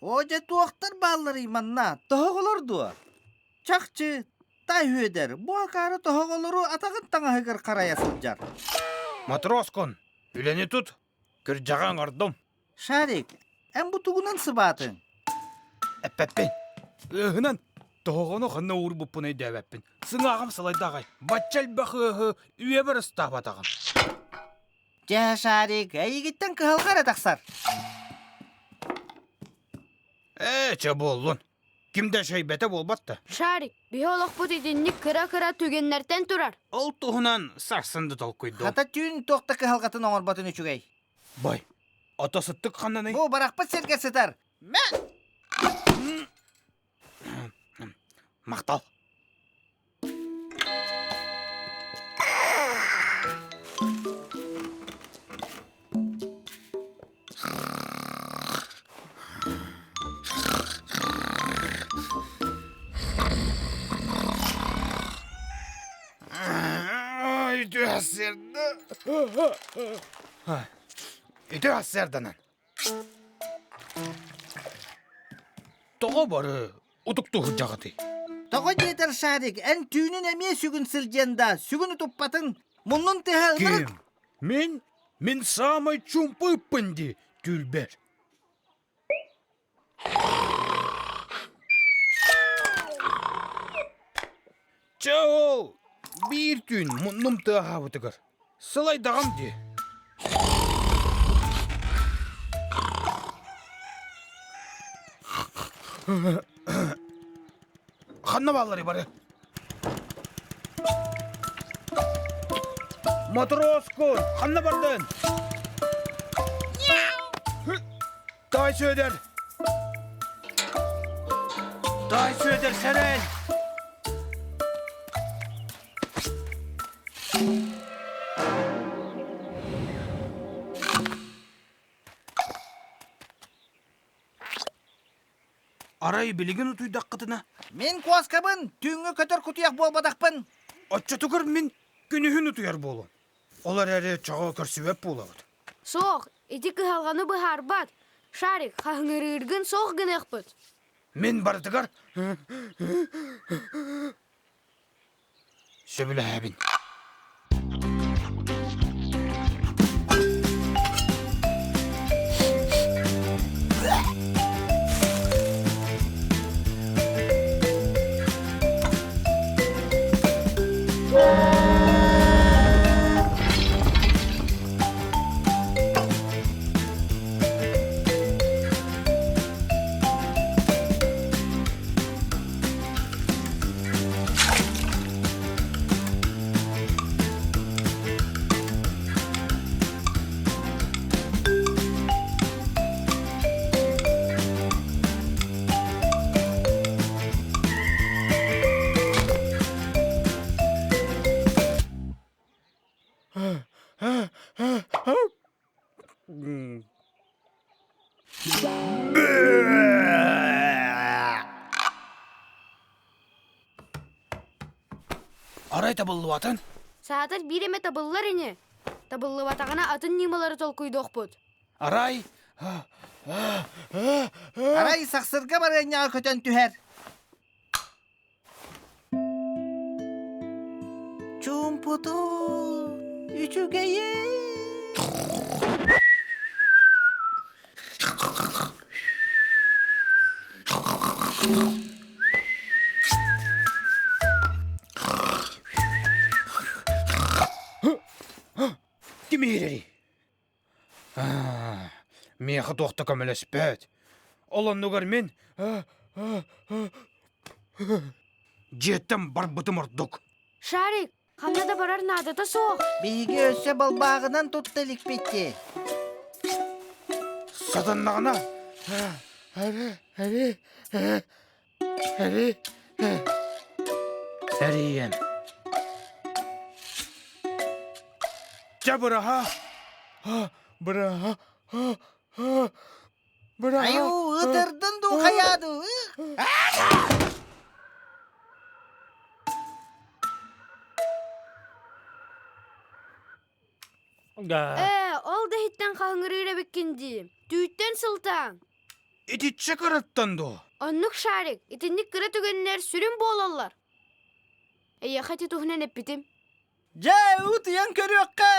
Оо дьэ туохтар баалларый манна? Тоһоҕолор дуо? Чахчы, Тай Үөдэр бу акаары тоһоҕолору атаҕын таҥаһыгар харайа сылдьар. Матроскун, үлэни тут, күрдьэҕэ оҥордум. Шарик, эн бу тугунан сыбаатыҥ? Эппэппин. Ыаһынан тоһоҕону ханна уурбуппун өйдөөбөппүн. Сыҥааҕым сылайда аҕай. Бачча элбэх ыаһы үйэбэр ыстаабатаҕым. Дьэ, Шарик, эйигиттэн кыһалҕа эрэ тахсар. Ээ, чэ буоллун. Ким да эшэйбэтэ буолбат да. Шарик, биһи олохпут итинник кыра-кыра түгэннэртэн турар. Ол туһунан сарсын да толкуйдуом. Хата түүн туох да кыһалҕатын оҥорботун үчүгэй. Бай, ото сыттык ханнаный? Бу барахпыт сиргэ сытар. Мэ! Махтал. Үтүө сырда. Үтүө сырданан. Тоҕо бары утуктуу сылдьаҕытый? Тоҕо диэтэр Шарик, эн түүнүн эмиэ сүгүн сылдьыан да, сүгүн утуппатын, муннун тыаһа ынырык. Ким? Мин? Мин саамай чуумпу ыппын дии, түүлбэр. Чэ ол, биир түүн муннум тыаһаабытыгар сылайдаҕым дии. Ханна баалларый бары? Матроскун, ханна бардын? Тай Сүөдэр! Тай Сүөдэр, сэрэн! Арай билигин утуйдаххытына? Мин куоскабын, түүҥҥү көтөр кутуйах буолбатахпын. Оччотугар мин күнүһүн утуйар буолуом. Ол эрээри чоҕу көрсүбэт буолабыт. Суох, ити кыһалҕаны быһаарбат. Шарик, хаһыҥырыыргын суох гыныахпыт. Мин барытыгар сөбүлэһэбин. Арай табыллыбатын? Саатар биир эмэ табыллар ини. Табыллыбатаҕына атын ньымалары толкуйдуохпут. Арай Арай сахсырга барыанньаҕа көтөн түһэр. Чуумпуту үчүгэйи Ким иһирэрий? Миэхэ туох да көмөлөспөт. Ол оннугар мин дьиэттэн барбытым ордук. Шарик, ханна да барар наадата суох. Биһиги өссө балбааҕынан тутта иликпит дии. Сатаннаҕына Эрийэн. Дьэ быраһа! Быраһа! Быраһа! Айуу, ытырдын дуу хайаа дуу? Ээ, ол да иһиттэн хаһыҥырыыр эбиккин дии. Түүттэн. Итинтэн сылтаан. Итиччэ кыраттан дуо? Оннук Шарик, итинник кыра түгэннэр сүрүн буолаллар. Эйиэхэ ити туһунан эппитим. Дьэ, утуйан көрүөххэ.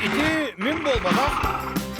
Ити мин буолбатах.